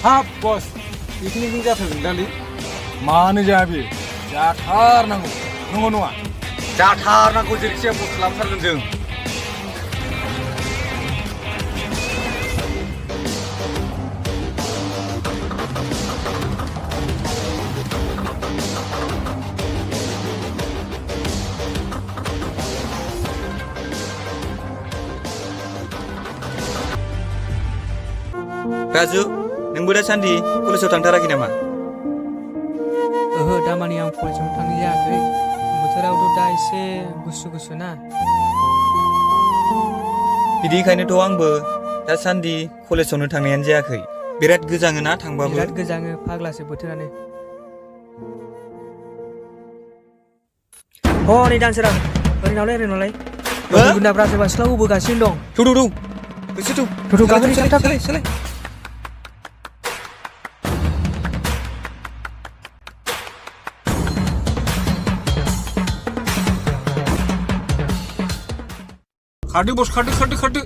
हाब बस पिकनिक जाथारगोनदांलै मानो जायाबे जाथारनांगौ नंगौ नङा जाथारनांगौ जेरैखिजाया बस खालामथारगोन जों राजु नोंबो दासान्दि कलेजाव थांथाराखै नामा? ओहो दामानि आं कलेजाव थांनाय जायाखै बोथोरावथ' दा एसे गुसु ना बिदिखायनोथ' आंबो दासान्दि कलेजावनो थांनायानो जायाखै बिराद गोजाङो ना थांबाबो बिराद गोजाङो फाग्लासो बोथोरानो नै दानसोरा ओरैनावलाय गुन्दाफ्रा सोरबा सिख्ला होबोगासिनो दं थौ गाखोनि सोलाय खारदो बस खारदो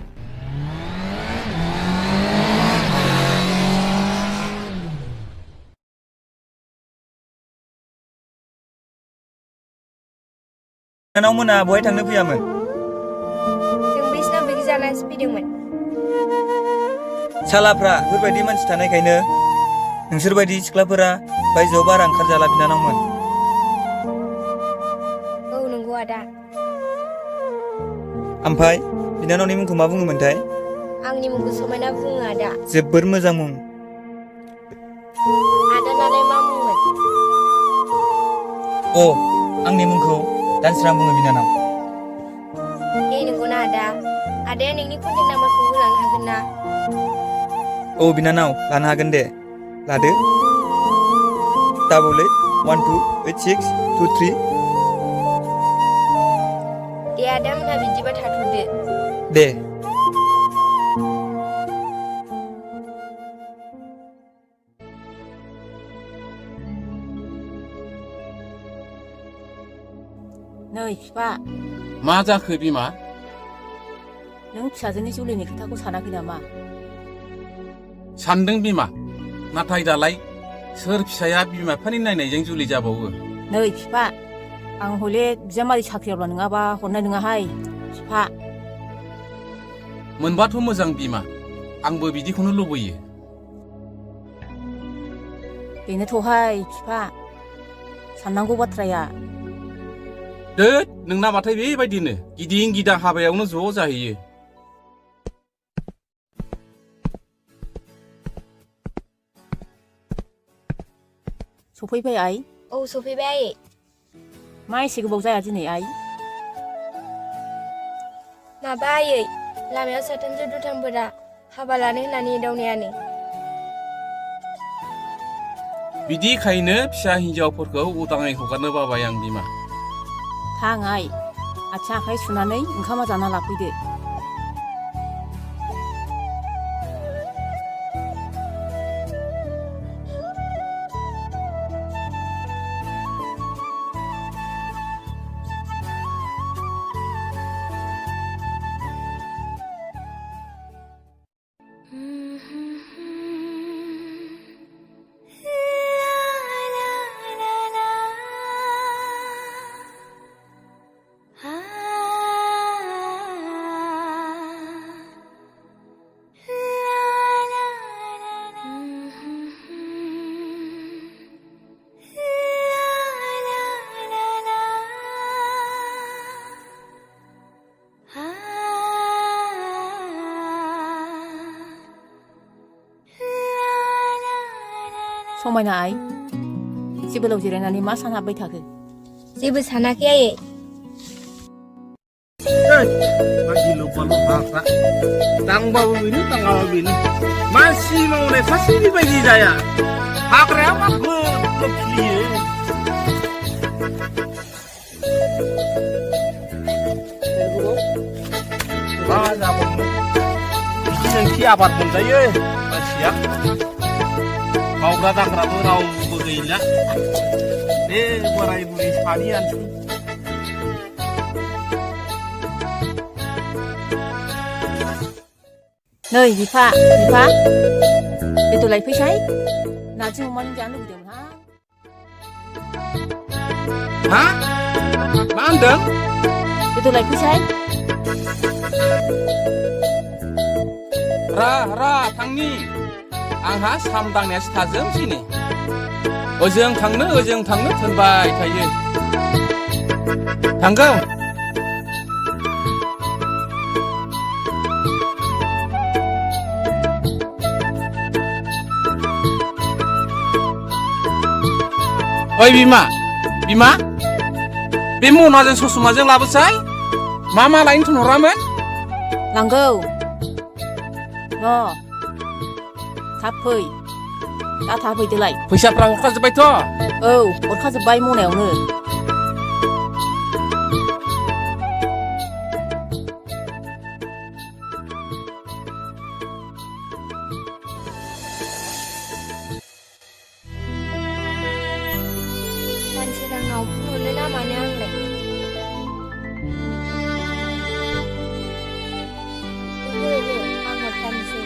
नोंनाव मोना बहाय थांनो फैयामोन? जों बैसिनाव बैग जानासो फैदोंमोन सालाफ्रा बेफोरबायदि मानसि थानायखायनो नोंसोरबायदि सिख्लाफोरा बायजोआव बारा ओंखारजाला बिनानावमोन औ नंगौ आदा ओमफ्राय बिनानावनि मुंखौ मा बुङोमोनथाय? आंनि मुंखौ समायना बुङो आदा जोबोर मोजां मुं आदानालाय मा मुंमोन? आंनि मुंखौ दानस्रां बुङो बिनानाव नंगौना आदाया नोंनि कन्टेक्ट नाम्बारखौ होलांनो हागोन ना? बिनानाव लानो हागोन दे लादो 88128623 दे आदा मोनहा बिदिबा थाथ'दो दे नै बिफा मा जाखो बिमा नों फिसाजोनि जुलिनि खोथाखौ सानाखै नामा? सानदों बिमा नाथाय दालाय सोर फिसाया बिमा बिफानि नायनायजों जुलि जाबावो नै बिफा आं हले बिजामादै साख्रियावला नङाबा हरनाय नङाहाय बिफा मोनबाथ' मोजां बिमा आंबो बिदिखौनो लुबैयो बेनोथ'हाय बिफा साननांगौ बाथ्राया नोंना माथाय बेबायदिनो गिदिं गिदां हाबायावनो ज' जाहैयो सफैबाय आइ औ सफैबाय आयै मा एसे गोबाव जाया दिनै आइ माबा आयै लामायाव साथामसो दुथांफोरा हाबा लानो होननानै एदावनायानो बिदिखायनो फिसा हिन्जावफोरखौ उदाङै हगारनो बाबाय आं बिमा थां आइ आथिं आखाइ सुनानै ओंखामा जाना लाफैदो समायना आइ जेबोलाव जिरायनानै मा सानहाबबाय थाखो जेबो सानाखै आयै मा गिलु बालु हाग्रा दांबाबो बेनो दाङाबो बेनो मानसि मावनाय सासेनि बायदि जाया हाग्राया मा ग्लोब ग्लोब खिलियो मा जाबावनो बिदिजोंखि आबाद मोनजायो मानसिया मावग्रा दांग्राबो रावबो गैला बे बोराय बुरै सानैयानोसै नै बिफा बेदर बेदरलाय फैसाय नारजि अमाजों जानो लुबैदोंमोन हा मा होनदों बेदरलाय फैसाय रा थांनि आंहा साम दांनायासो थाजोबसैनै ओजों थांनो थोनबाय थायो थांगौ ओइ बिमा बे मनाजों ससमाजों लाबोसै मा लायनो थोनहरामोन लांगौ न' थाब फै दा थाब फैदोलाय फैसाफ्रा हरखाजोब्बायथ' औ हरखाजोब्बाय मनायावनो दानसोरांनाव फन हरनो ना मानो आंलाय ओहो आं हरथारनोसै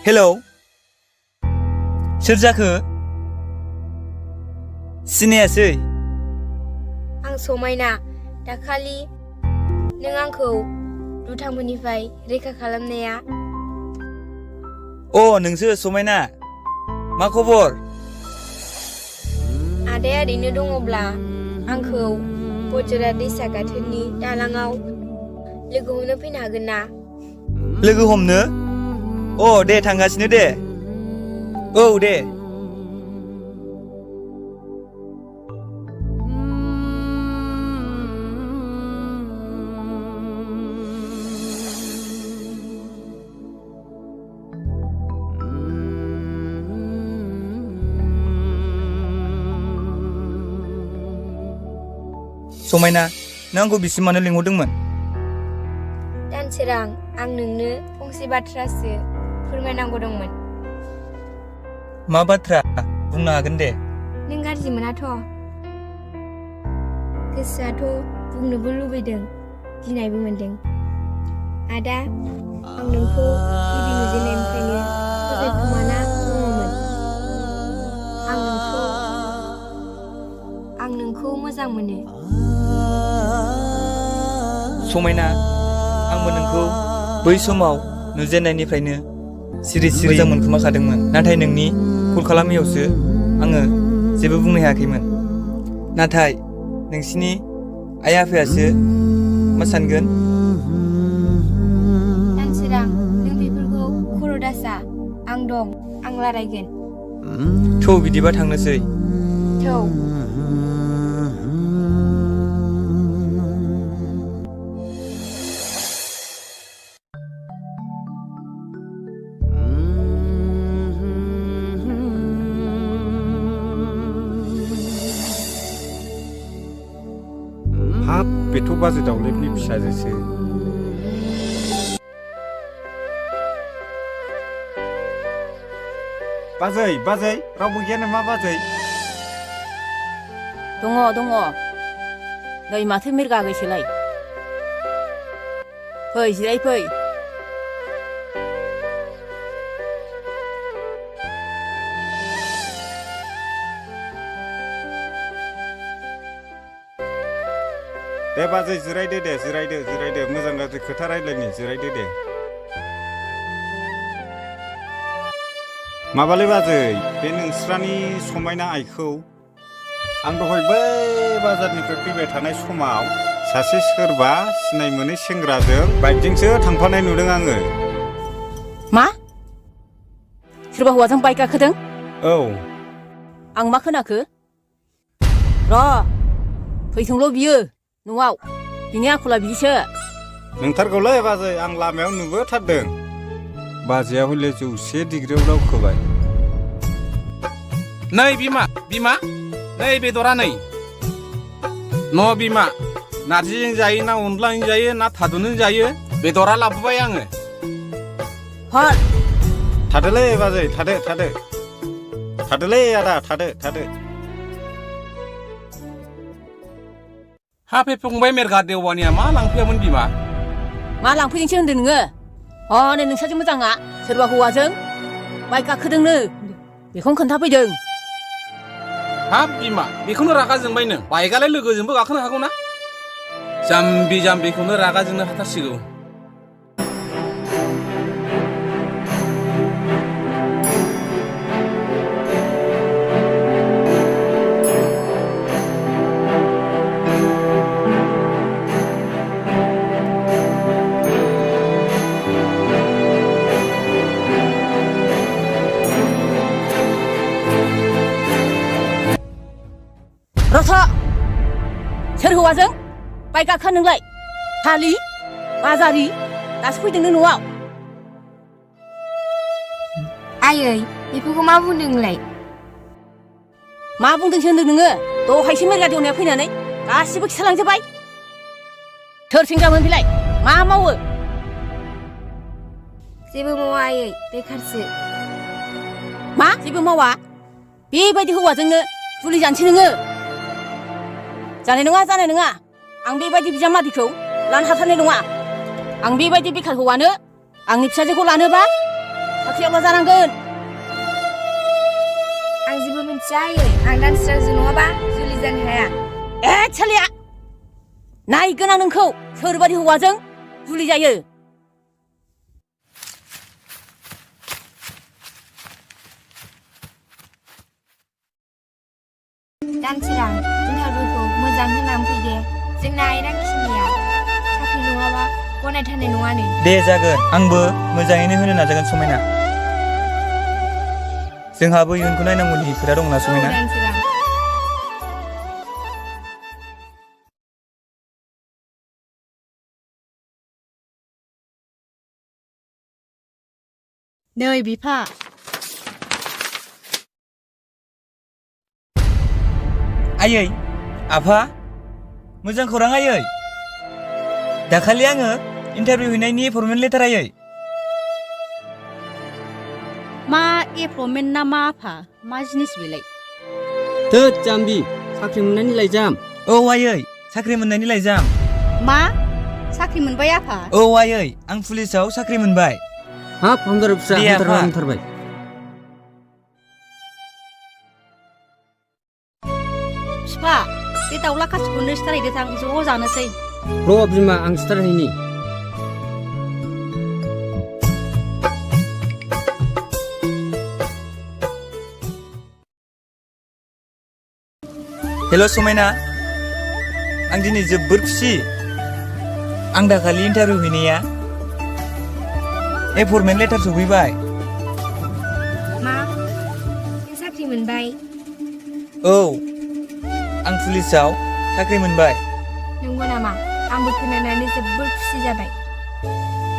हेलौ सोर जाखो सिनायासै आं समायना दाखालि नों आंखौ दुथांफोरनिफ्राय रैखा खालामनाया अ नोंसो समायना मा खबर आदाया ओरैनो दङब्ला आंखौ बजरा दैसा गाथोननि दालाङाव लोगो हमनो फैनो हागोन ना लोगो हमनो अ दे थांगासिनो दे औ दे समायना नों आंखौ बिसिम मानो लिंहरदोंमोन दानसोरां आं नोंनो फंसे बाथ्रासो फोरमायनांगौ दंमोन मा बाथ्रा बुंनो हागोन दे नों गाज्रि मोनाथ' गोसोआथ' बुंनोबो लुबैदों गिनायबो मोनदों आदा आं नोंखौ गिबि नुजेननायनिफ्रायनो फसायखुमाना दङमोन आं नोंखौ मोजां मोनो समायना आंबो नोंखौ बै समाव नुजेननायनिफ्रायनो सिरि मोजां मोनखोमाखादोंमोन नाथाय नोंनि कल खालामैयावसो आङो जेबो बुंनो हायाखैमोन नाथाय नोंसिनि आइ आफायासो मा सानगोन दानसोरां नों बेफोरखौ खर' दासा आं दं आं रायलायगोन थौ बिदिबा थांनोसै थौ हाब बेथ' बाजै दावलेबनि फिसाजोसो बाजै रावबो गैया नामा बाजै दङ नै माथो मिरगागैसोलाय फै जिराय फै दे बाजै जिरायदो मोजां गाज्रि खोथा रायलायनि जिरायदो दे माबालै बाजै बे नोंस्रानि समायना आइखौ आं दहाय बै बाजारनिफ्राय फैबाय थानाय समाव सासे सोरबा सिनाय मोनै सेंग्राजों बाइकजोंसो थांफानाय नुदों आङो मा सोरबा हौवाजों बाइक गाखोदों औ आं मा खोनाखो र' फैथोंल' बियो न'आव बिनि आखला बिदिसो नोंथारगौलै बाजै आं लामायाव नुबोथारदों बाजैया हले 100 डिग्रियाव दावखोबाय नै बिमा नै बेदरा नै न' बिमा नारजिजों जायो ना अनलाजों जायो ना थादुनजों जायो बेदरा लाबोबाय आङो हर थादोलै बाजै थादोलै आदा थादो हाफे फंबाय मेरगा देवानिया मा लांफैयामोन बिमा मा लांफैदोंसो होनदों नोङो हनै नोंसाजों मोजाङा सोरबा हौवाजों बाइक गाखोदोंनो बेखौनो खोन्थाफैदों हाब बिमा बेखौनो रागा जोंबाय नों बाइकआलाय लोगोजोंबो गाखोनो हागौ ना जाम्बि जाम्बिखौनो रागा जोंनो हाथारसिगौ रथ' सोर हौवाजों बाइक गाखोआ नोंलाय हालि बाजारि दासो फैदों नों न'आव आयै बेफोरखौ मा बुंदों नोंलाय मा बुंदोंसो होनदों नोङो दहायसो मेरगा देवनाया फैनानै गासिबो खिथालांजोब्बाय सोर सेंग्रामोन बेलाय मा मावो जेबो मावा आयै बेखारसो मा जेबो मावा बेबायदि हौवाजोंनो जुलि जानोसै नोङो जानाय नङा आं बेबायदि बिजामादैखौ लानो हाथारनाय नङा आं बेबायदि बेखार हौवानो आंनि फिसाजोखौ लानोबा साख्रियावला जानांगोन आं जेबो मिथिया आयै आं दानस्रांजों नङाबा जुलि जानो हाया सालिया नायगोन आं नोंखौ सोरबादि हौवाजों जुलि जायो दानसोरां इन्टारभिउखौ मोजां होनानै फैदे जोंना आइरांखिनिया साख्रि नङाबा गनायथारनाय नङा नै दे जागोन आंबो मोजाङैनो होनो नाजागोन समायना जोंहाबो इयुनखौ नायनांगौनि खोथा दंना समायना दानसोरां नै बिफा आयै आफा मोजां खौरां आयै दाखालि आङो इन्टारभिउ हैनायनि फर्मेल लेटार आयै मा एपइन्टमेन्ट ना मा आफा मा जिनिस बेलाय थोद जाम्बि साख्रि मोननायनि लाइजाम औ आयै साख्रि मोननायनि लाइजाम मा साख्रि मोनबाय आफा औ आयै आं पुलिसाव साख्रि मोनबाय हाब हामदार फिसा दे आफा। हामथारबाय बिफा बे दाउला खासिखौनो सिथारहैदो थां ज' जानोसै र' बिमा आं सिथारहैनि हेल' समायना आं दिनै जोबोर खुसि आं दाखालि इन्टारभिउ हैनाया फर्मेल लेटार सफैबाय मा नों साख्रि मोनबाय औ आं पुलिसाव साख्रि मोनबाय नंगौ नामा आंबो खोनानानै जोबोर खुसि जाबाय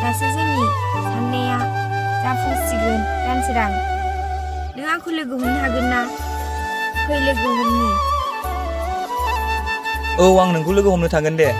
दासो जोंनि साननाया जाफुंसिगोन दानसोरां नों आंखौ लोगो हमनो हागोन ना फै लोगो हमनि औ आं नोंखौ लोगो हमनो थांगोन दे